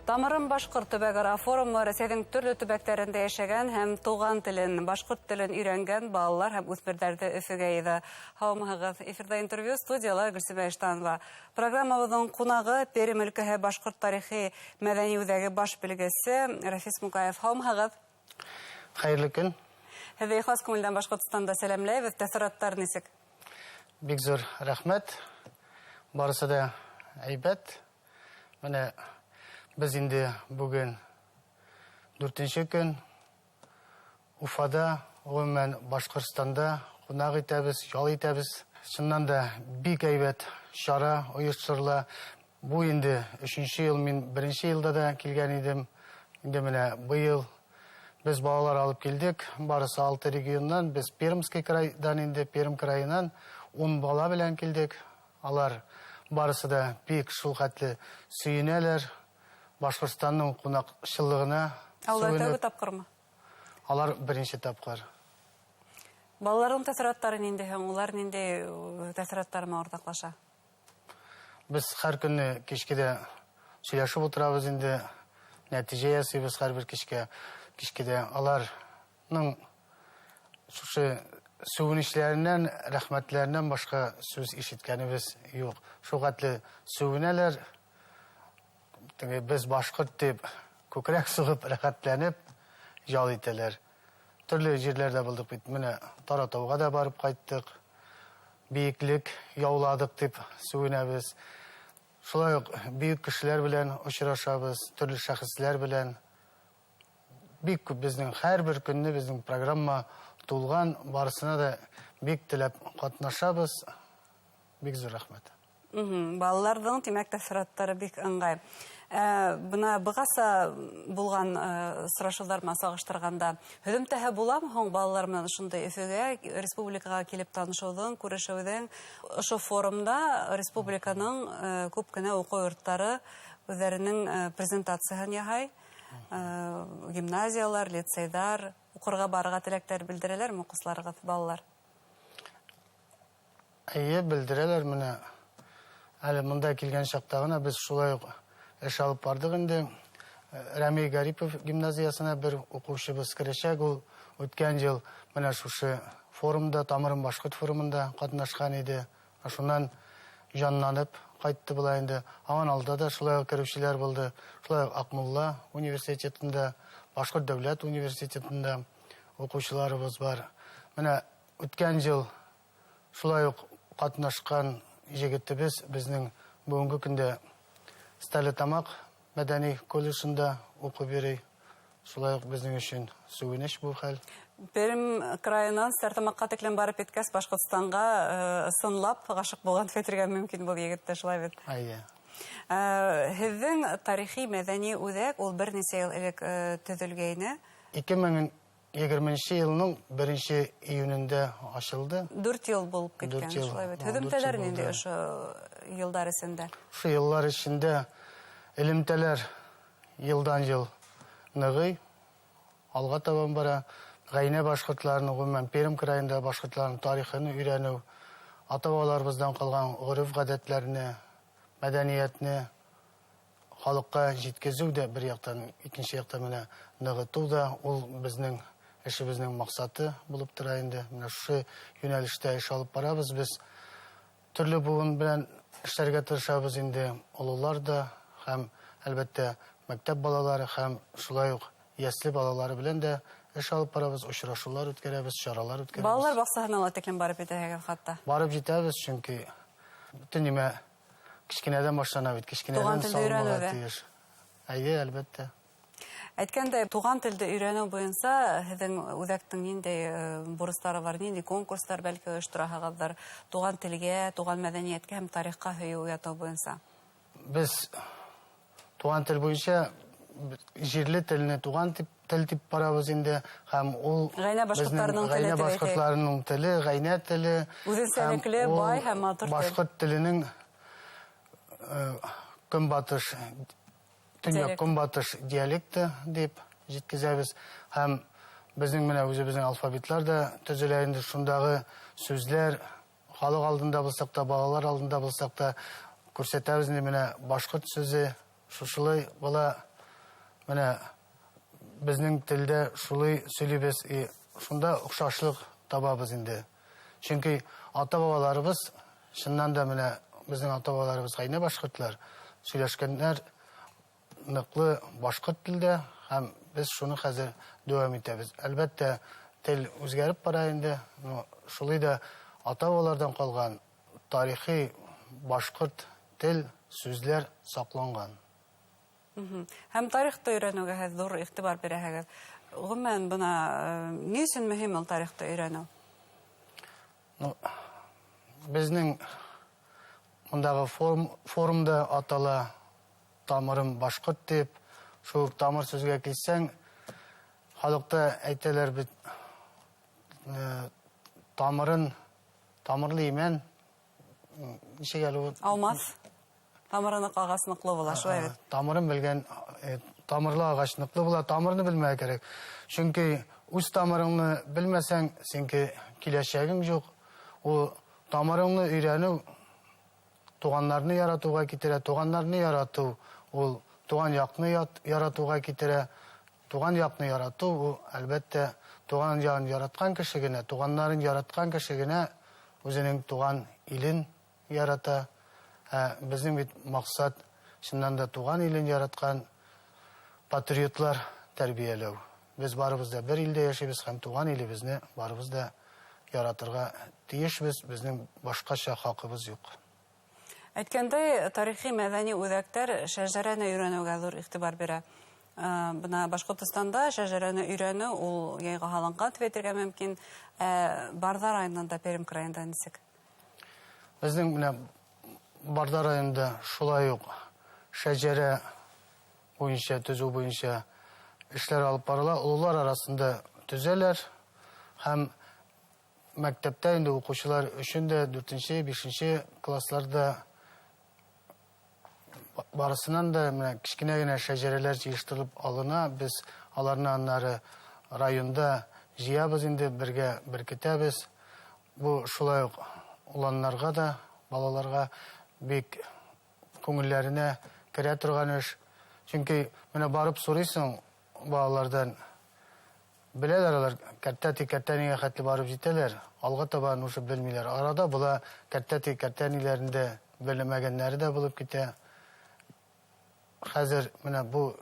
Тамырым башҡорт төбәк-ара форумы Рәсәйҙең төрлө төбәктәрендә йәшәгән һәм туған телен, башҡорт телен өйрәнгән балалар һәм үҫмерҙәрҙе Өфөгә йыйҙы. Һаумыһығыҙ! Эфирҙа интервью, студияла Гөлсимә Иштанова. Программабыҙҙың ҡунағы Пермь өлкәһе башҡорт тарихи мәҙәни үҙәге баш белгесе Рәфис Мукаев. Һаумыһығыҙ! Хәйерле көн. Һеҙҙе ихлас күңелдән Башҡортостанда сәләмләйбеҙ. Тәьҫораттар нисек? Бик ҙур рәхмәт. Барыһы да әйбәт. Менә беҙ инде бөгөн дүртенсе көн Уфада, ғөмүмән, Башҡортостанда ҡунаҡ итәбеҙ, ял итәбеҙ. Сыннан да бик әйбәт сара ойошторола. Бу инде өсөнсө йыл, мин беренсе йылда да килгән инем. Инде менә быйыл беҙ балалар алып килдек. Барыһы алты региондан, беҙ Пермский крайҙан инде, Пермь крайынан 10 бала белән килдек. Алар барыһы да бик шул хәтле сөйөнәләр Башҡортостандың ҡунаҡсыллығына. Ә улар тәүге тапҡырмы? Алар беренсе тапҡыр. Балаларҙың тәьҫораттары ниндәй һуң? Улар ниндәй тәьҫораттар менән уртаҡлаша? Беҙ һәр көнө кискедә һөйләшеп ултырабыҙ инде, нәтижә ясайбыҙ һәр бер кискә. Кискедә аларның шушы сүгенешләренән, рәхмәтләренән башҡа сүҙ ишеткәнебеҙ юҡ. Шул хәтле сүгенәләр, теге беҙ башҡорт тип күкрәк суғып, рәхәтләнеп ял итәләр. Төрлө ерләрҙә булдыҡ бит, менә Таратауға да барып ҡайттыҡ, бейеклек яулаҙыҡ тип сүгенәбеҙ. Шулай уҡ бөйөк кешеләр белән осрашабыҙ, төрлө шәхесләр белән. Бик күп беҙҙең һәр бер көнне беҙҙең программа тулған, барысына да бик теләп ҡатнашабыҙ. Бик ҙур рәхмәт. Балаларҙың, тимәк, тәьҫораттары бик ыңғай. Бына бығаса булған осрашыуҙар менән сағыштырғанда, һөҙөмтәһе буламы һуң балалар менән ошондай Өфөгә, республикаға килеп танышыуҙың, күрешеүҙең? Ошо форумда республиканың күп кенә уҡыу йорттары үҙҙәренең презентацияһын яһай. Гимназиялар, лицейҙар уҡырға барырға теләктәр белдерәләрме уҡыусыларығыҙ, балалар? Эйе, белдерәләр. Менә әле мында килгән саҡта ғына беҙ шулай уҡ эш алып барҙыҡ инде. Рәми Гарипов гимназиясына бер уҡыусыбыҙ керәсәк. Ул үткән йыл менә шушы форумда, Тамырым башҡорт форумында ҡатнашҡан ине. Шунан жанланып ҡайтты була инде. Һаман алда да шулай уҡ кереүселәр булды. Шулай уҡ Аҡмулла университетында, Башҡорт дәүләт университетында уҡыусыларыбыҙ бар. Менә үткән йыл шулай уҡ ҡатнашҡан егетебеҙ беҙҙең бөгөнгө көндә Стәрлетамаҡ мәҙәни колледжында уҡып йөрөй. Шулай уҡ беҙҙең өсөн сүгенеш был хәл. Пермь крайынан Стәрлетамаҡҡа тиклем барып еткәс, Башҡортостанға ысынлап ғашиҡ булған тип әйтергә мөмкин был егетте, шулай бит? Эйе. Һеҙҙең тарихи мәҙәни үҙәк ул бер нисә йыл элек төҙөлгәйне. 2020 йылның 1 июнендә асылды. 4 йыл булып киткән, шулай бит? Һөҙөмтәләр ниндәй ошо йылдар эсендә? Ошо йылдар эсендә элемтәләр йылдан йыл нығый, алға табан бара. Ғәйнә башҡортларының, ғөмүмән, Пермь крайында башҡортларының тарихын өйрәнеү, ата-бабаларыбыҙҙан ҡалған ғөрөф-ғәҙәттәрне, мәҙәниәтне халыҡҡа еткеҙеү ҙә бер яҡтан, икенсе яҡтан менә нығытыу ҙа ул беҙҙең эшебеҙҙең маҡсаты булып тора инде. Менә шушы йүнәлештә эш алып барабыҙ беҙ. Төрлө быуын белән эшләргә тырышабыҙ инде, ололар да һәм әлбәттә мәктәп балалары һәм шулай уҡ йәсле балалары белән дә эш алып барабыҙ, осрашыулар үткәрәбеҙ, саралар үткәрәбеҙ. Балалар баҡсаһына ла тиклем барып етәһегеҙ хатта? Барып етәбеҙ, сөнки бөтөн нимә кескенәҙән башлана бит, кескенәҙән салынырға тейеш. Эйе, әлбәттә. Әйткәндәй, туған телде өйрәнеү буйынса һеҙҙең үҙәктең ниндәй бурыстары бар, ниндәй конкурстар бәлки ойоштораһығыҙҙыр туған телгә, туған мәҙәниәткә һәм тарихҡа һөйөү уятыу буйынса? Беҙ туған тел буйынса ерле телене туған тел тип барабыҙ инде, һәм ул Ғәйнә башҡорттарының теле ғәйнә тип әйтәйек. башҡорттарының теле, ғәйнә теле, Үҙенсәлекле, һәм ул бай һәм матур тел. Башҡорт теленең көнбатыш, төньяҡ көнбатыш диалекты тип еткезәбеҙ. Һәм беҙҙең менә үҙебеҙҙең алфавитлар да төҙөлә инде, шундағы сүҙләр халыҡ алдында булсаҡ та, балалар алдында булсаҡ та күрһәтәбеҙ инде. Менә башҡорт сүҙе шушылай була. Менә безнең телдә шулай сөйлибез, и шунда охшашлык табабыз инде. Чөнки ата-бабаларыбыз, чыннан да менә безнең ата-бабаларыбыз гайнә башкортлар, сөйләшкәннәр ныклы башкорт телдә, һәм без шуны хәзер дәвам итәбез. Әлбәттә, тел үзгәреп бара инде, но шулай да ата-бабалардан калган тарихи башкорт тел, сүзләр сакланган. Һәм тарихты өйрәнүгә һеҙ ҙур иғтибар бирәһегеҙ. Ғөмүмән, бына ни өсөн мөһим ул тарихты өйрәнеү? Ну, безнең мындағы форумда атала тамырым башҡорт тип, шул тамыр сүзгә килсәң, халыҡта әйтәләр бит, тамырын, тамырлы имән, нисек әле ул? Алмаҫ. Тамыры ныҡ, ағас ныҡлы була, шулай бит? Тамырын белгән, тамырлы ағас ныҡлы була, тамырны белмәгә кәрәк. Чөнки үҙ тамырыңны белмәсәң, синки киләсәгең юҡ. Ул тамырыңны өйрәнеү туғандарны яратыуға китерә, туғандарны яратыу ул туған яҡны яратыуға китерә. Туған яҡны яратыу ул, әлбәттә, туған яғын яратҡан кеше генә, туғандарын яратҡан кеше генә үҙенең туған илен ярата. Беҙҙең бит маҡсат чыннан да туған илен яратҡан патриотлар тәрбиәләү. Беҙ барыбыҙ да бер илдә йәшәйбеҙ һәм туған илебеҙҙе барыбыҙ да яратырға тейешбеҙ, беҙҙең башҡаса хаҡыбыҙ юҡ. Әйткәндәй, тарихи мәҙәни үҙәктәр шәжәрәне өйрәнеүгә ҙур иғтибар бирә. Бына Башҡортостанда шәжәрәне өйрәнеү ул яйға һалынған тип әйтергә мөмкин. Барҙа районында, Пермь крайында нисек? Беҙҙең менә Барҙа районында шулай уҡ шәжәрә буйынса, төҙөү буйынса эшләр алып барыла. Ололар араһында төҙәләр һәм мәктәптә инде уҡыусылар өсөн дә дүртенсе, бишенсе классларда барысынан да менә кечкенә генә шәжәрәләр йыйыштырылып алына. Беҙ аларны аннары районда йыябыҙ инде, бергә беркетәбеҙ. Бу шулай уҡ уланнарға да, балаларға бик күңелләренә керә торған эш. Чөнки менә барып сорыйсың балалардан, беләләр алар, кәртәти кәртәнигә хәтле барып җитәләр, алға табан уже белмиләр. Арада була кәртәти кәртәниләрендә белмәгәннәре дә булып китә. Хәзер менә бу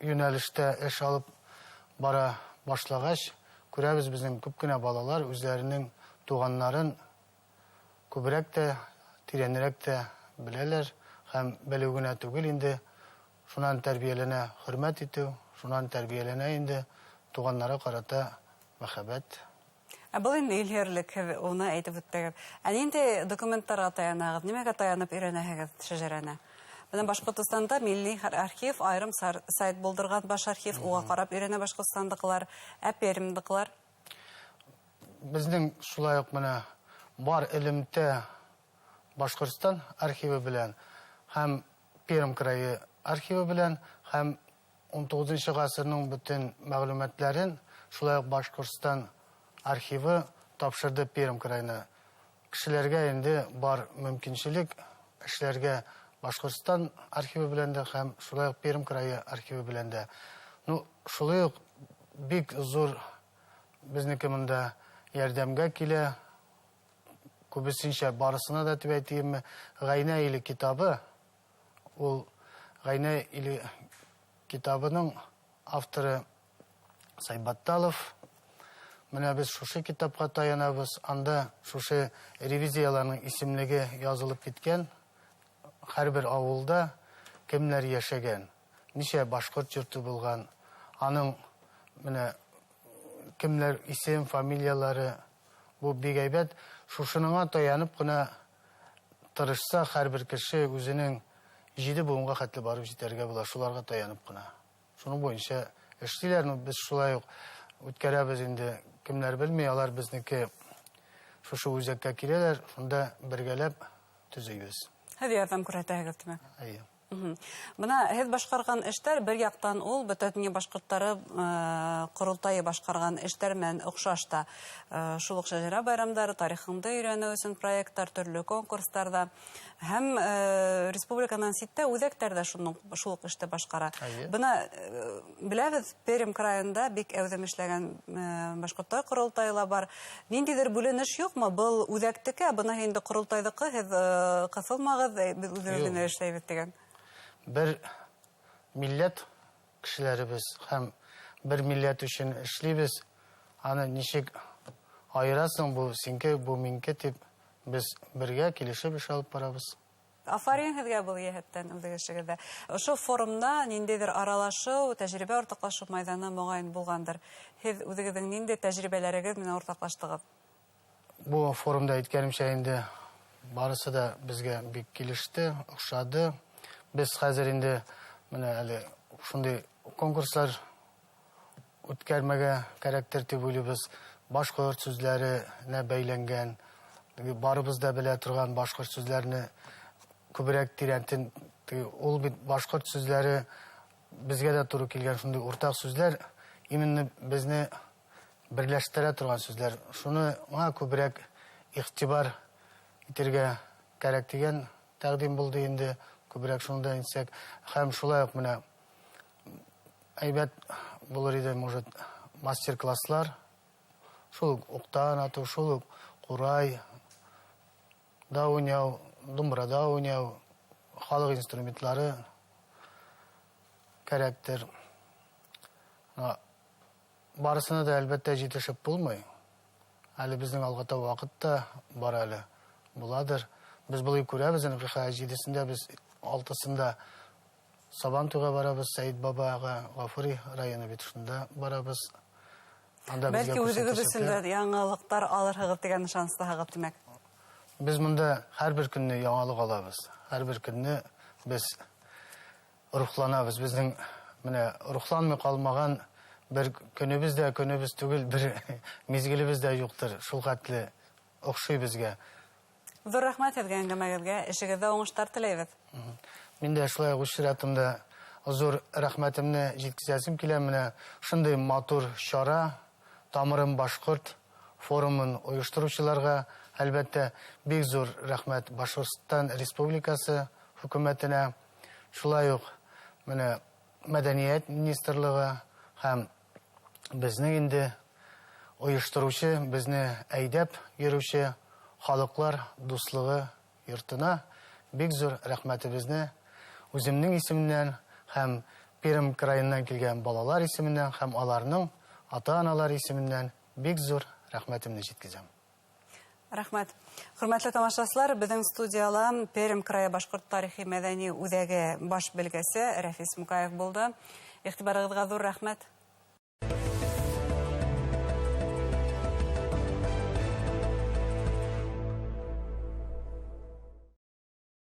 юнәлештә эш алып бара башлагач, күрәбез, безнең күп кенә балалар үзләренең туганнарын күбрәк тә, тирәнрәк тә беләләр һәм белү генә түгел инде, шунан тәрбияләнә хөрмәт итү, шунан тәрбияләнә инде туганнары карата мәхәббәт. Ә был инде илһөйәрлек, һеҙ уны әйтеп үттегеҙ. Ә ниндәй документтарға таянағыҙ, нимәгә таянып өйрәнәһегеҙ шәжәрәне? Бына Башҡортостанда милли архив айырым сайт булдырған баш архив, уға ҡарап өйрәнә башҡортостандыҡылар, ә Пермдыҡылар? Беҙҙең шулай уҡ менә бар элемтә Башҡортостан архивы белән һәм Пермь крайы архивы белән һәм ун туғыҙынсы ғасырның бөтөн мәғлүмәтләрен шулай уҡ Башҡортостан архивы тапшырҙы Пермь крайына. Кешеләргә инде бар мөмкинселек эшләргә Башҡортостан архивы белән дә һәм шулай уҡ Пермь крайы архивы белән дә. Ну, шулай уҡ бик зур беҙҙеке мында ярҙамға килә. Күбесенсә барысына да тип әйтейемме, Ғәйнә иле китабы, ул Ғәйнә иле китабының авторы Сайбатталов. Менә без шушы китапҡа таянабыҙ. Анда шушы ревизияларның исемлеге язылып киткән. Һәр бер ауылда кемнәр йәшәгән, нисә башҡорт йорто булған, аның менә кемнәр исем, фамилиялары, бу бик әйбәт. Шушыныңа таянып кына тырышса, һәр бер кеше үзенең 7 буынға хәтле барып җитәргә була, шуларга таянып кына. Шуның буенча эшлиләр, ну, без шулай ук үткәрәбез инде. Кемнәр белми, алар безнеке шушы үзәккә киләләр, шунда бергәләп төзибез. Һеҙ ярҙам күрһәтәһегеҙ, тимәк? Әйе. Бына һеҙ башҡарған эштәр бер яҡтан ул бөтә донъя башҡорттары ҡоролтайы башҡарған эштәр менән оҡшаш та. Шул уҡ шәжәрә байрамдары, тарихыңды өйрәнеү өсөн проекттар, төрлө конкурстарҙа һәм республиканан ситтә үҙәктәр ҙә шул уҡ эште башҡара. Бына беләбеҙ, Пермь крайында бик әүҙем эшләгән башҡорттар ҡоролтайы ла бар. Ниндәйҙер бүленеш юҡмы? Был үҙәктеке, бына инде ҡоролтайҙыҡы, һеҙ ҡыҫылмағыҙ, беҙ үҙебеҙ генә эшләйбеҙ тигән. Бер милләт кешеләребеҙ һәм бер милләт өсөн эшләйбеҙ. Аны нисек айырасың, был синке, был минке тип беҙ бергә килешеп эш алып барабыҙ. Афарин һеҙгә был йәһәттән үҙ эшегеҙҙә. Ошо форумда ниндәйҙер аралашыу, тәжрибә уртаҡлашыу майҙаны моғайын булғандыр. Һеҙ үҙегеҙҙең ниндәй тәжрибәләрегеҙ менән уртаҡлаштығыҙ? Бу форумда әйткәнемсә инде барыһы да беҙгә бик килеште, оҡшады. Беҙ хәҙер инде менә әле шундай конкурслар үткәрмәгә кәрәктер тип уйлайбыҙ. Башҡорт сүҙҙәренә бәйләнгән, барыбыҙ да белә торған башҡорт сүҙҙәрен күберәк тирәнтен, ул бит башҡорт сүҙҙәре беҙгә дә тура килгән шундай уртаҡ сүҙҙәр, именно беҙҙе берләштерә торған сүҙҙәр. Шуны күберәк иғтибар итергә кәрәк тигән тәҡдим булды инде. Күберәк шунда инсәк, һәм шулай уҡ менә әйбәт булыр ине, может, мастер-класслар, шул уҡ уҡтан атыу, шул уҡ ҡурай да уйнау, думбрада уйнау, халыҡ инструментлары кәрәктер. Барысына да әлбәттә етешеп булмай. Әле беҙҙең алға таба ваҡыт та бар әле, буладыр. Беҙ былай күрәбеҙ, 7-сендә беҙ 6-сында Сабантуйға барабыҙ, Сәйет бабаға, Ғафури районы бит шунда барабыҙ. Анда бәлки үҙегеҙ өсөн дә яңылыҡтар алырһығыҙ тигән ышаныстаһығыҙ, тимәк. Беҙ бында һәр бер көнне яңылыҡ алабыҙ. Һәр бер көнне беҙ рухланабыҙ. Беҙҙең менә рухланмай ҡалмаған бер көнөбөҙ ҙә көнөбөҙ түгел, бер миҙгелебеҙ ҙә юҡтыр. Шул хәтле оҡшай беҙгә. Ҙур рәхмәт һеҙгә әңгәмәгеҙгә, эшегеҙҙә уңыштар теләйбеҙ. Мин дә шулай уҡ үҙ сиратымда ҙур рәхмәтемде еткерәсем килә. Менә шундай матур сара, Тамырым башҡорт форумын ойоштороусыларға әлбәттә бик ҙур рәхмәт Башҡортостан Республикасы хөкүмәтенә, шулай уҡ менә Мәҙәниәт министрлығы һәм беҙҙең инде ойоштороусы, беҙҙе әйҙәп йөрөүсе Халыҡлар дуҫлығы йортона бик ҙур рәхмәтебеҙҙе үҙемдең исемемдән һәм Пермь крайынан килгән балалар исеменән һәм аларның ата-аналар исеменән бик ҙур рәхмәтемде еткерәм. Рәхмәт. Хөрмәтле тамашасылар, беҙҙең студияла Пермь крайы башҡорт тарихи мәҙәни үҙәге баш белгесе Рәфис Мукаев булды. Иғтибарығыҙға ҙур рәхмәт.